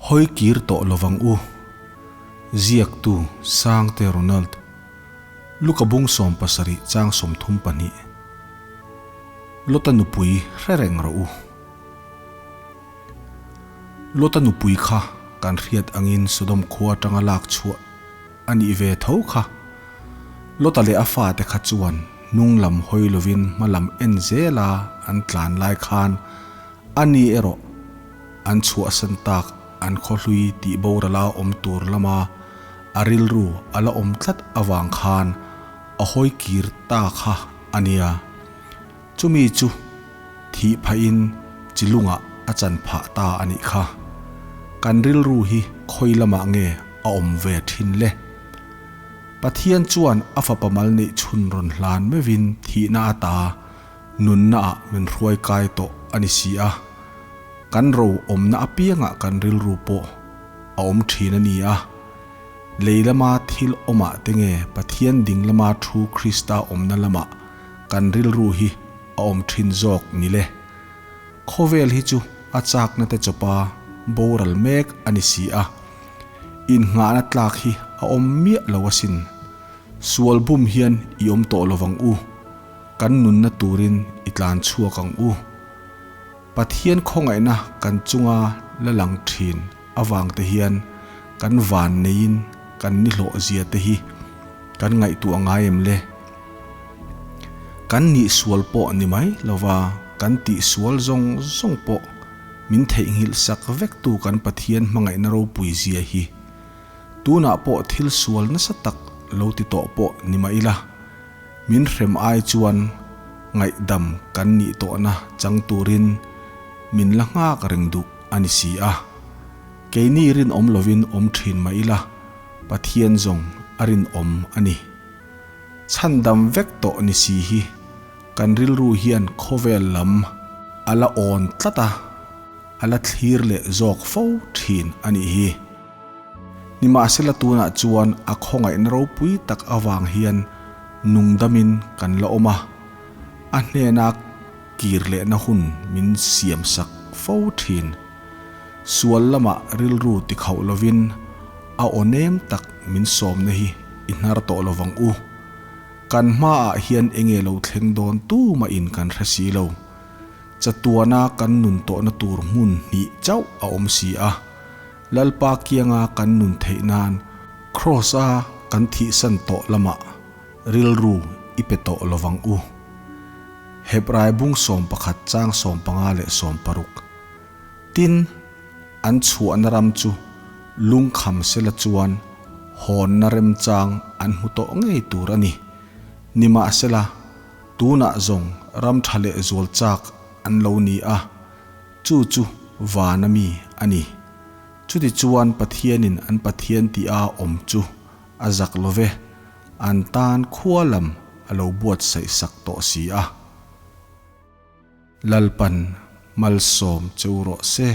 Hawi kir tawh lovang u. Ziaktu, Sangte Ronald. Luka bung 70 chang 32. Lota nupui hre reng rawh u. Lota nupui kha kan hriat angin Sodom khua atanga lak chhuah a nih ve tho kha. Lota leh a fate kha chuan hnung lam hawi lovin hma lam en zela an tlan lai khan a ni erawh an chhuahsan tak an khawhlui tih borala awm tur lama a rilru a la awm tlat avang khan a hawi kir ta kha a nia. Chumi chu thih phahin chilungah a chan phah ta a nih kha. Kan rilru hi khawi lamah nge a awm ve thin le? Pathian chuan a fapa mal neih chhun rawn hlan meuhin thihna ata nunnaah min hruai kai tawh a ni si a. Kan ro awmna apiangah kan rilru pawh a awm thin a ni a. Lei lama thil awmah te nge Pathian ding lama thu Krista awmna lamah kan rilru hi a awm thin zawk ni le. Khawvel hi chu a chakna te chawpa boral mek a ni si a, innghahna tlak hi a awm miah lo asin. Sual bum hian i awm tawh lovang u, kan nunna turin i tlan chhuak ang u. Pathian khawngaihna kan chunga la lang thin avang te hian kan van neiin kan nihlawh zia te hi kan ngaihtuah ngai em le? Kan nih sual pawh ni mai lova kan tih sual zawng zawng pawh min theihnghilh sak vektu kan Pathian hmangaihna ropui zia hi. Tunah pawh thil sual nasa tak lo ti tawh pawh ni mah ila, min hrem ai chuan ngaihdam kan nih tawhna chang turin min la nghak reng duh a ni si a. Keini rinawm lovin awm thin mah ila, Pathian zawng a rinawm a ni. Chhandam vek tawh ni si hi kan rilru hian khawvel lam a la awn tlat a, a la thlir leh zawk fo thin a nih hi. Nimahsela tunah chuan a khawngaihna ropui tak avang hian nungdamin kan la awm a, a hnena kir lehna hun min siamsak fo thin. Sual lamah rilru tikhauh lovin a aw nem tak min sawmna hi i hnar tawh lovang u. Kan hmaah hian enge lo thleng dawn tumah in kan hre si lo. Chatuana kan nun tawhna tur hmun hnih chauh a awm si a. Lalpa kianga kan nun theih nan Kraws-a kan thihsan tawh lamah rilru i pe tawh lovang u. Hebrai bung 11 chang 15 leh 16. Tin, an chhuahna ram chu lungkham sela chuan hawnna remchang an hmu tawh ngei tur a ni. Nimahsela, tunah zawng ram tha leh zual chak an lo ni a, chu chu vana mi a ni. Chutichuan Pathianin an Pathian tia awm chu a zak lo ve, an tan khua lam a lo buatsaih sak tawh si a. Lalpan malsawm che u rawh se.